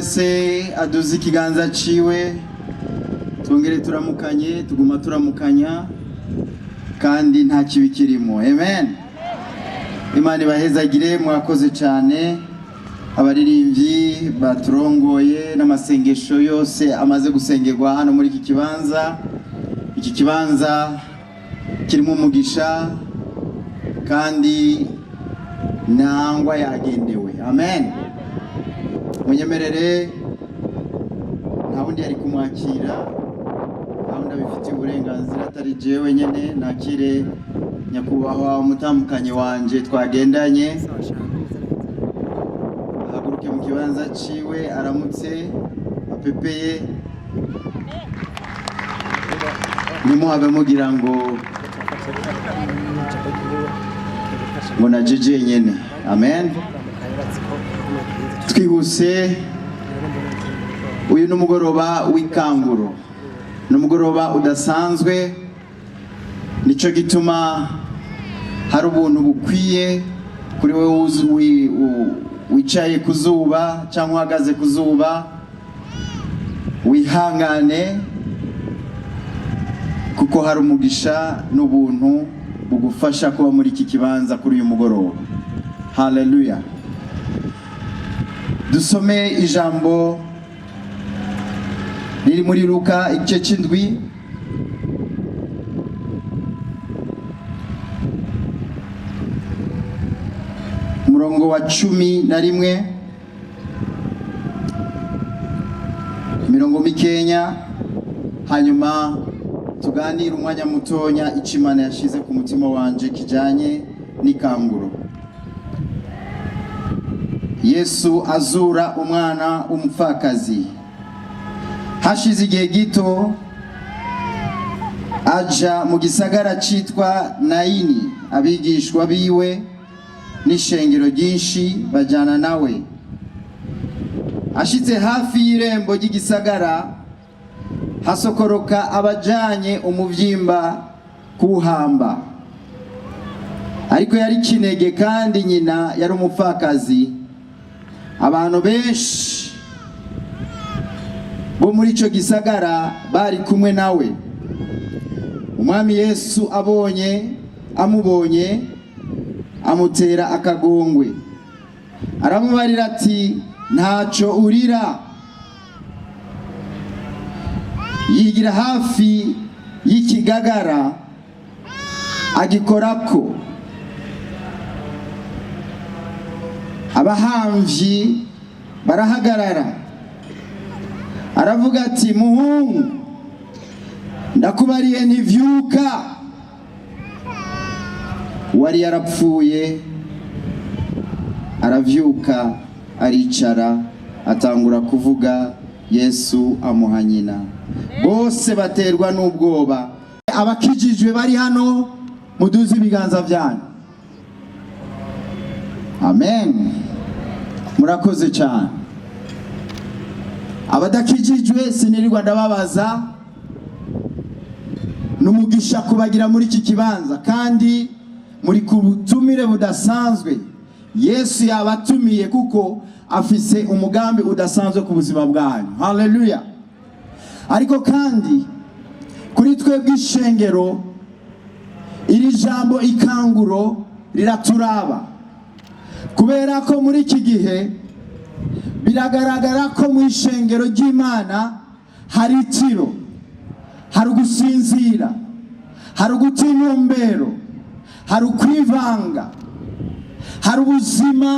Wese aduze ikiganza ciwe, twongere turamukanye. Tuguma turamukanya kandi nta kibi kirimo. Amen. Imana ibahezagire, mwakoze cyane. Abaririmbyi baturongoye n'amasengesho yose amaze gusengerwa hano muri iki kibanza. Iki kibanza kirimo umugisha kandi ntangwa yagendewe. Amen. Munyemerere, nta wundi yari kumwakira, nta wundi abifitiye uburenganzira atari jewe nyene. Nakire nyakubahwa umutambukanyi wanje twagendanye, ahaguruke mu kibanza ciwe, aramutse apepeye. Ntimuhabe mugira ngo naje jenyene. Amen. Twihuse, uyu ni umugoroba w'ikanguro, ni umugoroba udasanzwe. Nicyo gituma hari ubuntu bukwiye kuri wowe wicaye ku zuba cyangwa uhagaze ku zuba. Wihangane kuko hari umugisha n'ubuntu bugufasha kuba muri iki kibanza kuri uyu mugoroba. Haleluya. Dusome ijambo riri muri Luka igice c'indwi, umurongo wa 11, imirongo mikenya, hanyuma tuganire umwanya mutonya icyo Imana yashize ku mutima wanje kijanye n'ikanguro. Yesu azura umwana w'umupfakazi. Hashize igihe gito aja mu gisagara citwa Nayini, abigishwa biwe n'ishengero ryinshi bajana nawe. Ashitse hafi y'irembo ry'igisagara, hasokoroka abajanye umuvyimba kuwuhamba. Ariko yari kinege kandi nyina yari umupfakazi. Abantu benshi bo muri ico gisagara bari kumwe nawe. Umwami Yesu amubonye amutera akagongwe, aramubarira ati: "Ntaco urira." Yigira hafi y'ikigagara, agikorako. Abahamvyi barahagarara. Aravuga ati: "Muhungu, ndakubariye ntivyuka." Wari yarapfuye aravyuka, aricara, atangura kuvuga. Yesu amuha nyina. Bose baterwa n'ubwoba. Abakijijwe bari hano, muduze ibiganza byanyu. Amen. Murakoze cyane. Abadakijijwe sinirirwa ndababaza. N'umugisha kubagira muri iki kibanza kandi muri ku butumire budasanzwe. Yesu yabatumiye kuko afise umugambi udasanzwe ku buzima bwanyu. Haleluya. Ariko kandi kuri twebwe ishengero, iri jambo ikanguro riraturaba, kubera ko muri iki gihe biragaragara ko mu ishengero ry'Imana hari itiro, hari ugusinzira, hari uguta intumbero, hari ukwivanga, hari ubuzima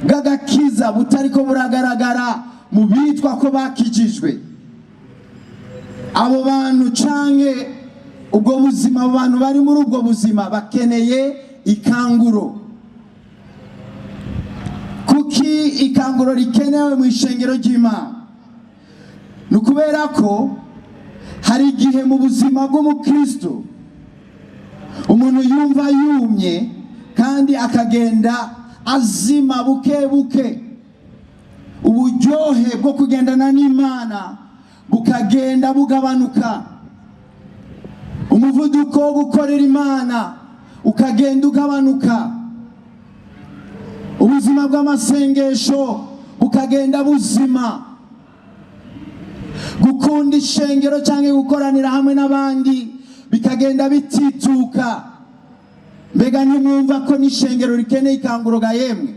bw'agakiza butariko buragaragara mu bitwa ko bakijijwe. Abo bantu canke ubwo buzima, abo bantu bari muri ubwo buzima bakeneye ikanguro. Kuki ikanguro rikenewe mu ishengero ry'Imana? Ni ukubera ko hari igihe mu buzima bw'umukristo umuntu yumva yumye kandi akagenda azima buke buke, uburyohe bwo kugendana n'Imana bukagenda bugabanuka, umuvuduko wo gukorera Imana ukagenda ugabanuka, ubuzima bw'amasengesho bukagenda buzima, gukunda ishengero cyangwa gukoranira hamwe n'abandi bikagenda bitituka. Mbega ntimwumva ko n'ishengero rikeneye ikanguro ga yemwe?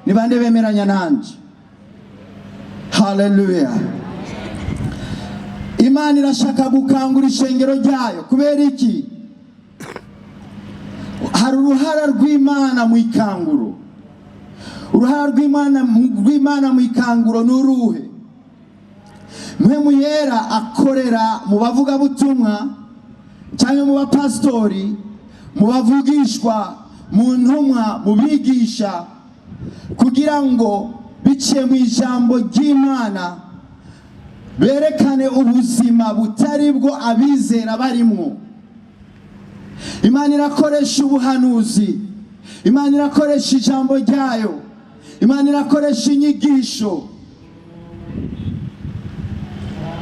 Ni bande bemeranya nanje? Haleluya! Imana irashaka gukangura ishengero ryayo. Kubera iki? Hari uruhara rw'Imana mu ikanguro. Uruhara rw'Imana mu ikanguro ni uruhe? Mpwemu Yera akorera mu bavugabutumwa cyangwa mu bapasitori, mu bavugishwa, mu ntumwa, mu bigisha, kugira ngo biciye mu ijambo ry'Imana berekane ubuzima butari bwo abizera barimwo. Imana irakoresha ubuhanuzi, Imana irakoresha ijambo ryayo, Imana irakoresha inyigisho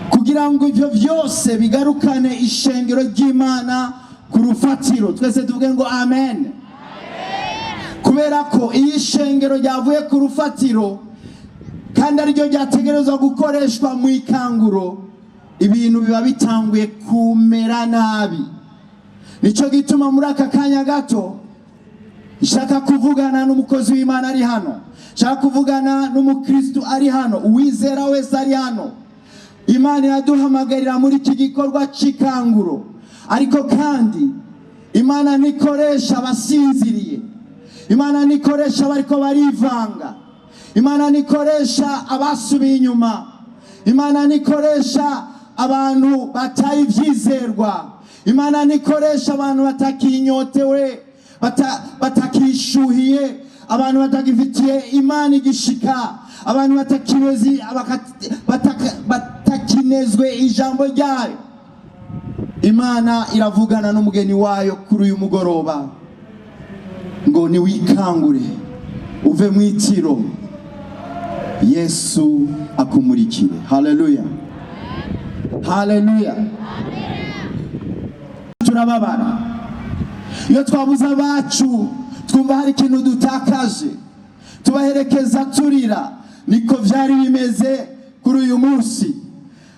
kugira ngo ibyo byose bigarukane ishengero ry'Imana ku rufatiro. Twese tuvuge ngo amen. Kubera ko iyo ishengero ryavuye ku rufatiro kandi ariryo ryategerezwa gukoreshwa mu ikanguro, ibintu biba bitanguye kumera nabi. Nicyo gituma muri aka kanya gato nshaka kuvugana n'umukozi w'Imana ari hano, nshaka kuvugana n'umukristu ari hano, uwizera wese ari hano. Imana iraduhamagarira muri iki gikorwa cy'ikanguro, ariko kandi Imana ntikoresha abasinziriye, Imana ntikoresha abariko barivanga, Imana ntikoresha abasubiye inyuma, Imana ntikoresha abantu bataye ivyizerwa, Imana ntikoresha abantu batakinyotewe, batakishuhiye, abantu batagifitiye Imana igishika, abantu batakinezwe ijambo ryayo. Imana iravugana n'umugeni wayo kuri uyu mugoroba ngo niwikangure, uve mu itiro, Yesu akumurikire. Haleluya, haleluya! Turababara iyo twabuze abacu, twumva hari ikintu dutakaje, tubaherekeza turira. Niko byari bimeze kuri uyu munsi,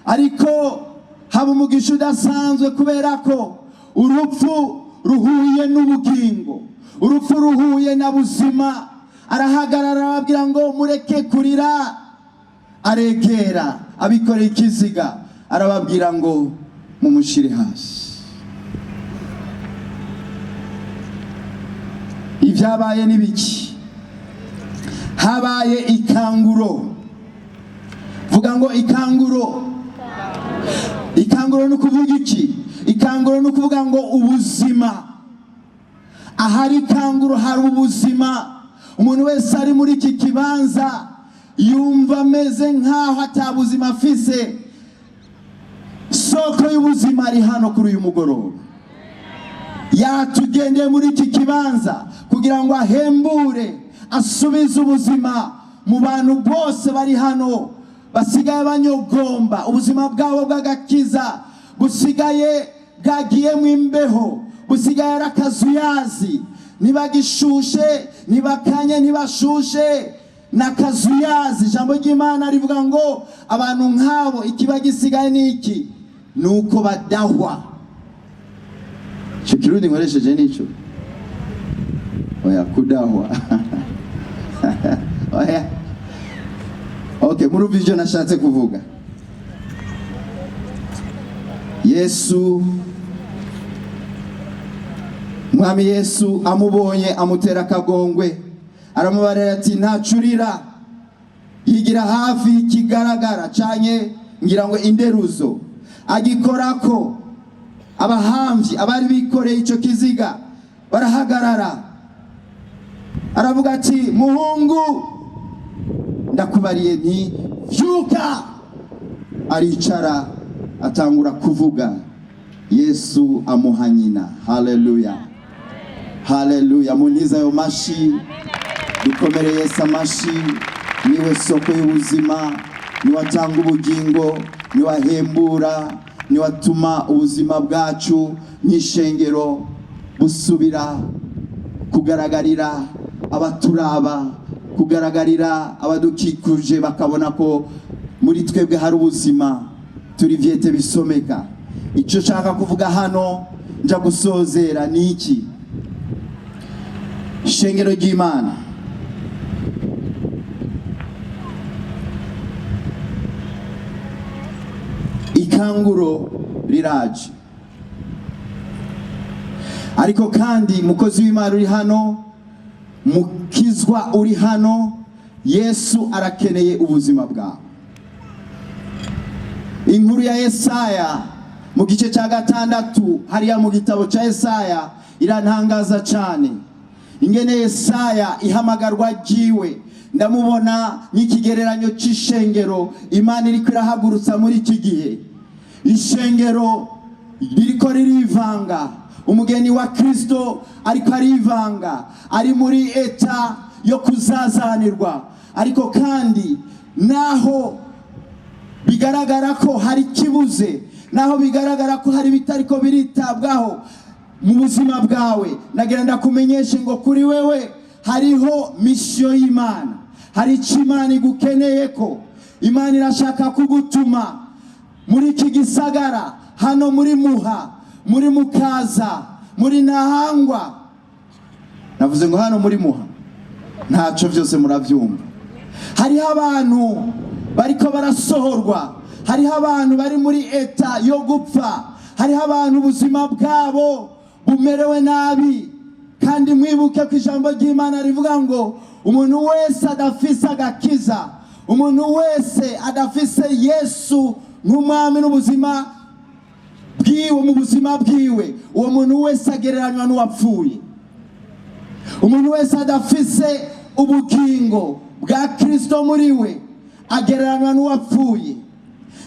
ariko haba umugisha udasanzwe, kubera ko urupfu ruhuye n'ubugingo, urupfu ruhuye na buzima. Arahagarara, arababwira ngo mureke kurira. Aregera abikoreye ikiziga, arababwira ngo mumushire hasi. Ibyabaye ni biki? Habaye ikanguro. Vuga ngo ikanguro. Ikanguro ni ukuvuga iki? Ikanguro ni ukuvuga ngo ubuzima. Ahari ikanguro hari ubuzima. Umuntu wese ari muri iki kibanza yumva ameze nk'aho atabuzima afise, soko y'ubuzima ari hano kuri uyu mugoroba. Yatugendeye muri iki kibanza kugira ngo ahembure, asubize ubuzima mu bantu bose bari hano basigaye banyogomba, ubuzima bwabo bw'agakiza busigaye bwagiyemo imbeho, busigaye ari akazuyazi, ntibagishushe, ntibakanye, ntibashushe, ni akazuyazi. Ijambo ry'Imana rivuga ngo abantu nk'abo ikiba gisigaye ni iki? Ni uko badahwa. Icyo Kirundi nkoresheje nico? Oya, kudahwa, oya. Okay, murumva ivyo nashatse kuvuga. Yesu, Mwami Yesu amubonye, amutera akagongwe, aramubarira ati ntacurira. Yigira hafi y'ikigaragara canke ngira ngo inderuzo, agikorako, abahamvyi abari bikoreye ico kiziga barahagarara. Aravuga ati muhungu, ndakubariye nti vyuka. Aricara, atangura kuvuga. Yesu amuha nyina. Haleluya, haleluya! Munyiza ayo mashi, dukomere Yesu amashi. Niwe soko y'ubuzima, niwe atanga ubugingo, niwe ahembura, niwe atuma ubuzima bwacu n'ishengero busubira kugaragarira abaturaba. Kugaragarira abadukikuje, bakabona ko muri twebwe hari ubuzima, turi vyete bisomeka. Icyo nshaka kuvuga hano, nja gusozera, ni iki: shengero ry'Imana, ikanguro riraje. Ariko kandi, mukozi w'Imana uri hano, mukizwa uri hano, Yesu arakeneye ubuzima bwawe. Inkuru ya Yesaya mu gice cya 6 hariya mu gitabo cya Yesaya irantangaza cyane. Ingene Yesaya ihamagarwa ryiwe, ndamubona nk'ikigereranyo cy'ishengero Imana iriko irahagurutsa muri iki gihe. Ishengero ririko ririvanga, umugeni wa Kristo ariko arivanga, ari muri état yo kuzazanirwa. Ariko kandi, naho bigaragara ko hari ikibuze, naho bigaragara ko hari ibitariko biritabwaho mu buzima bwawe, nagira ndakumenyeshe ngo kuri wewe hariho mission y'Imana, hari icyo Imana igukeneye, ko Imana irashaka kugutuma muri iki gisagara, hano muri Muha, muri Mukaza, muri Ntahangwa. Navuze ngo hano muri Muha, ntacyo, byose murabyumva. Hariho abantu bariko barasohorwa, hariho abantu bari muri état yo gupfa, hariho abantu ubuzima bwabo bumerewe nabi. Kandi mwibuke ko ijambo ry'Imana rivuga ngo umuntu wese adafise agakiza, umuntu wese adafise Yesu nk'umwami n'ubuzima bwiwe, mu buzima bwiwe, uwo muntu wese agereranywa n'uwapfuye. Umuntu wese adafise ubugingo bwa Kristo muri we agereranywa n'uwapfuye.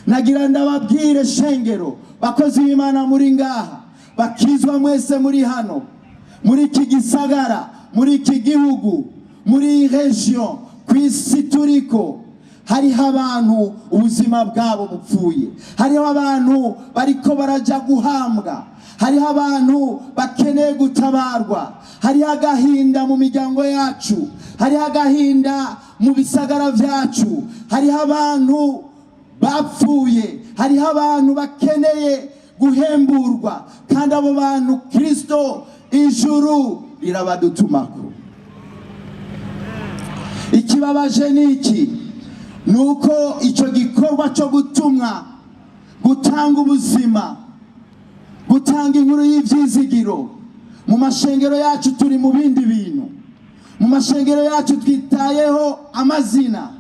Nagira ndababwire, shengero, bakozi b'Imana muri ngaha, bakizwa mwese muri hano muri iki gisagara, muri iki gihugu, muri iyi région, ku isi turiko, hariho abantu ubuzima bwabo bupfuye, hariho abantu bariko baraja guhambwa, hariho abantu bakeneye gutabarwa, hariho agahinda mu miryango yacu, hariho agahinda mu bisagara byacu, hariho abantu bapfuye, hariho abantu bakeneye guhemburwa. Kandi abo bantu Kristo, ijuru rirabadutumako. Ikibabaje ni iki? Ni uko icyo gikorwa cyo gutumwa, gutanga ubuzima, gutanga inkuru y'ibyizigiro, mu mashengero yacu turi mu bindi bintu. Mu mashengero yacu twitayeho amazina,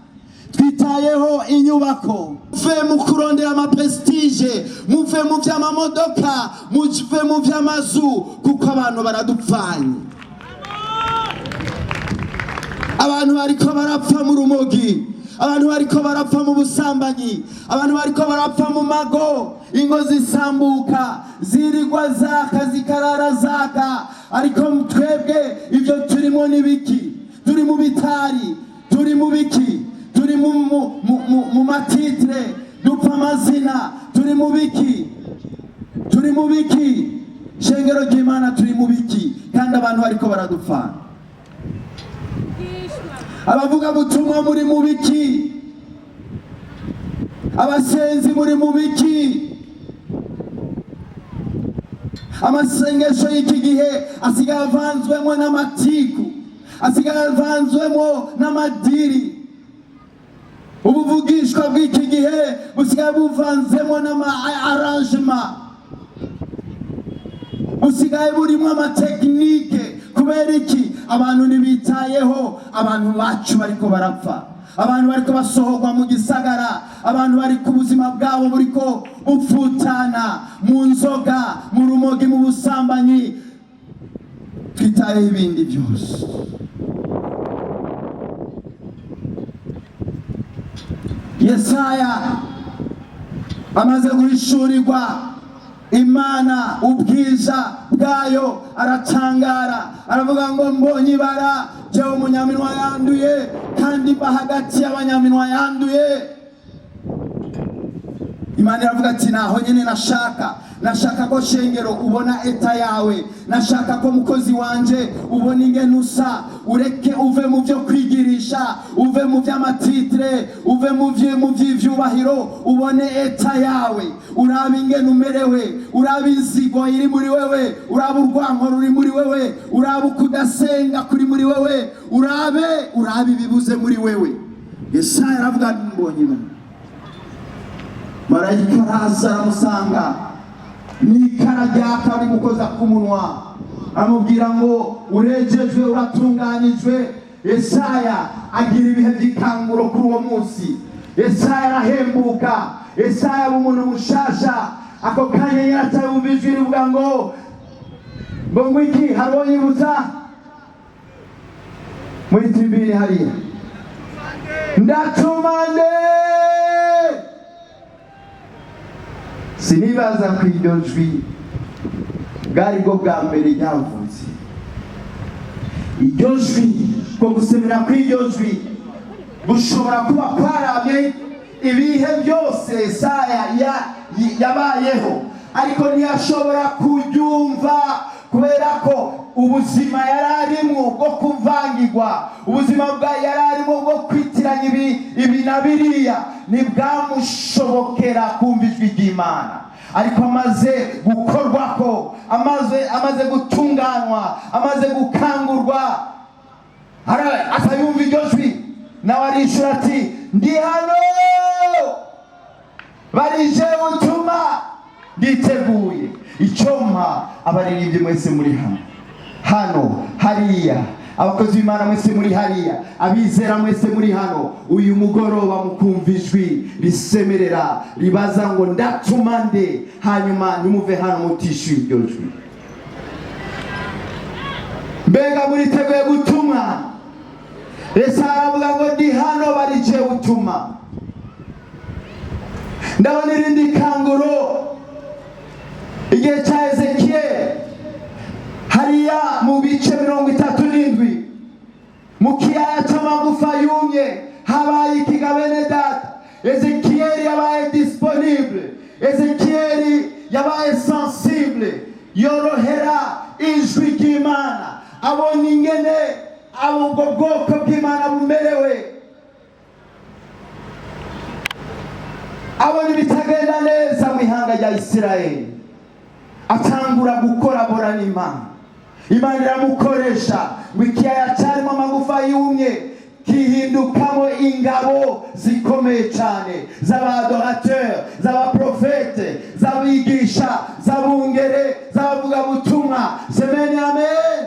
twitayeho inyubako. Muve mu kurondera ama prestige, muve mu by'amamodoka, muve mu by'amazu, kuko abantu baradupfanye. Abantu bariko barapfa mu rumogi, abantu bariko barapfa mu busambanyi, abantu bariko barapfa mu mago, ingo zisambuka, zirirwa zaka, zikarara zaka. Ariko twebwe ibyo turimo ni biki? Turi mu bitari, turi mu biki? Turi mu ma titre, dupfa amazina. Turi mu biki? Turi mu biki, shengero ry'Imana? Turi mu biki kandi abantu bariko baradupfana? Abavuga butumwa muri mu biki? Abasenzi muri mu biki? Amasengesho y'iki gihe asigaye avanzwemo n'amatiku, asigaye avanzwemo n'amadiri. Ubuvugishwa bw'iki gihe busigaye buvanzemo n'ama arrangement, busigaye burimo ama technique. Kubera iki? Abantu ntibitayeho. Abantu bacu bariko barapfa, abantu bariko basohorwa mu gisagara, abantu bari ku buzima bwabo buriko bupfutana mu nzoga, mu rumogi, mu busambanyi. Twitayeho ibindi byose. Yesaya amaze guhishurirwa Imana ubwiza bwayo, aratangara, aravuga ngo: "Mbonye ibara, jewe umunyaminwa yanduye, kandi mba hagati y'abanyaminwa yanduye." Imana iravuga ati: "Naho nyine nashaka, Nashaka ko, shengero, ubona état yawe. Nashaka ko, mukozi wanje, ubona ingene usa. Ureke, uve mu byo kwigirisha, uve mu by'ama titres, uve mu by'ivyubahiro, ubone état yawe, urabe ingene umerewe, urabe inzigo iri muri wewe, urabe urwanko ruri muri wewe, urabe ukudasenga kuri muri wewe, urabe ibibuze muri wewe. Yesaya aravuga: "Mbonye Imana." Marayika araza aramusanga n'ikara ryaka ari gukoza ku munwa, aramubwira ngo: "Urejejwe, uratunganyijwe." Yesaya agira ibihe by'ikanguro kuri uwo munsi. Yesaya arahembuka, Yesaya aba umuntu mushasha. Ako kanya yaracyayumva ijwi rivuga ngo iki? Hari uwo yibutsa muri timbiri hariya: "Ndatuma nde?" Sinibaza ko iryo jwi bwari bwo bwa mbere ryavutse. Iryo jwi, ko gusemera kw'iryo jwi gushobora kuba kwaramye ibihe byose Yesaya yabayeho, ariko ntiyashobora kuryumva kubera ko ubuzima yari arimwo bwo kuvangirwa, ubuzima bwa yari arimo bwo kwitiranya ibi na biriya, ntibwamushobokera kumva ijwi ry'Imana. Ariko amaze gukorwako, amaze gutunganywa, amaze gukangurwa, akayumva iryo jwi, nawe arishura ati: "Ndi hano, barije utuma, nditeguye." Icyompa abaririmbyi mwese muri hano hariya, abakozi b'Imana mwese muri hariya, abizera mwese muri hano uyu mugoroba, mukumva ijwi risemerera ribaza ngo: "Ndatuma nde?" Hanyuma ntimuve hano mutishyuye iryo jwi. Mbega muriteguye gutumwa? Ese aravuga ngo: "Ndi hano, barije utuma." Ndabona irindi kanguro igihe cya Ezekiyeli, hariya mu bice 37, mu kiyaya cy'amagufa yumye habaye ikiga. Bene data, Ezekiyeli yabaye disponible, Ezekiyeli yabaye sensible, yorohera ijwi ry'Imana, abona ingene abo ubwo bwoko bw'Imana bumerewe, abona ibitagenda neza mu ihanga rya Isirayeli, atangura gukorabora n'Imana. Imana iramukoresha ngo ikiyaya cyarimo amagufa yumye kihindukamo ingabo zikomeye cyane z'aba adorateurs, z'abaprofete, z'abigisha, z'abungere, z'abavugabutumwa. Semeni amen.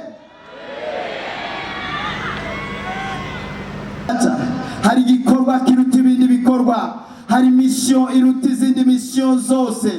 Hari igikorwa kiruta ibindi bikorwa, hari mission iruta izindi mission zose,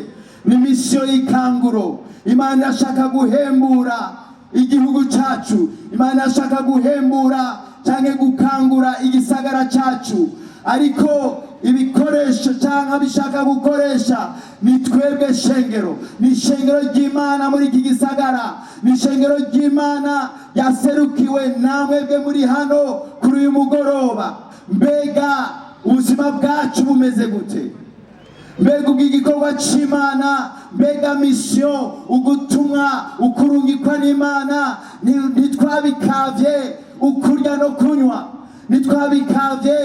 ni mission y'ikanguro. Imana irashaka guhembura igihugu cyacu, Imana irashaka guhembura cyangwa gukangura igisagara cyacu, ariko ibikoresho cyangwa bishaka gukoresha ni twebwe shengero, ni ishengero ry'Imana muri iki gisagara, ni ishengero ry'Imana ryaserukiwe namwebwe muri hano kuri uyu mugoroba. Mbega ubuzima bwacu bumeze gute? Mbega ubwo igikorwa cy'Imana, mbega mission, ugutumwa, ukurungikwa n'Imana, ntitwabikavye ukurya no kunywa, ntitwabikavye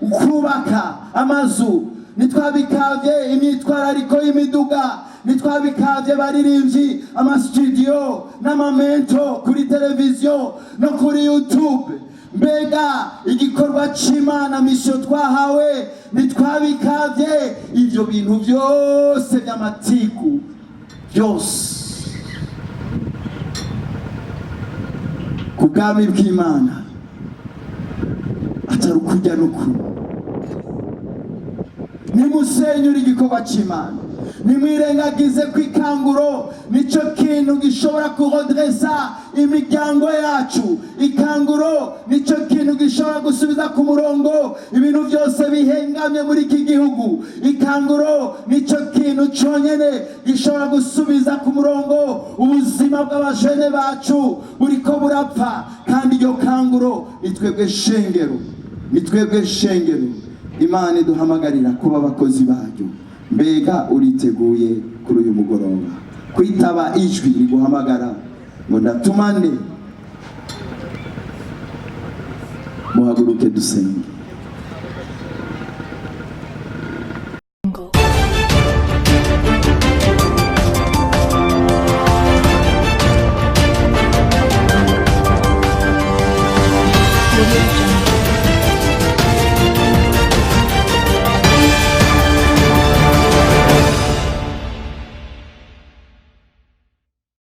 ukubaka amazu, ntitwabikavye imyitwarariko y'imiduga, ntitwabikavye baririmbyi, amasitudiyo n'amamento kuri televiziyo no kuri YouTube. Mbega igikorwa c'Imana, mission twahawe, ntitwabikavye ivyo bintu byose by'amatiku byose ku bwami bw'Imana atari ukurya no kunywa? Nimusenyure igikorwa c'Imana, nimwirengagize ko ikanguro nicyo kintu gishobora kurodresa imiryango yacu, ikanguro nicyo kintu gishobora gusubiza ku murongo ibintu byose bihengamye muri iki gihugu, ikanguro nicyo kintu cyonyine gishobora gusubiza ku murongo ubuzima bw'abajene bacu buriko burapfa. Kandi iryo kanguro ni twebwe shengero, ni twebwe shengero Imana iduhamagarira kuba abakozi baryo. Mbega uriteguye? Kuri uyu mugoroba, kwitaba ijwi riguhamagara ngo ndatumane. Muhaguruke dusenge.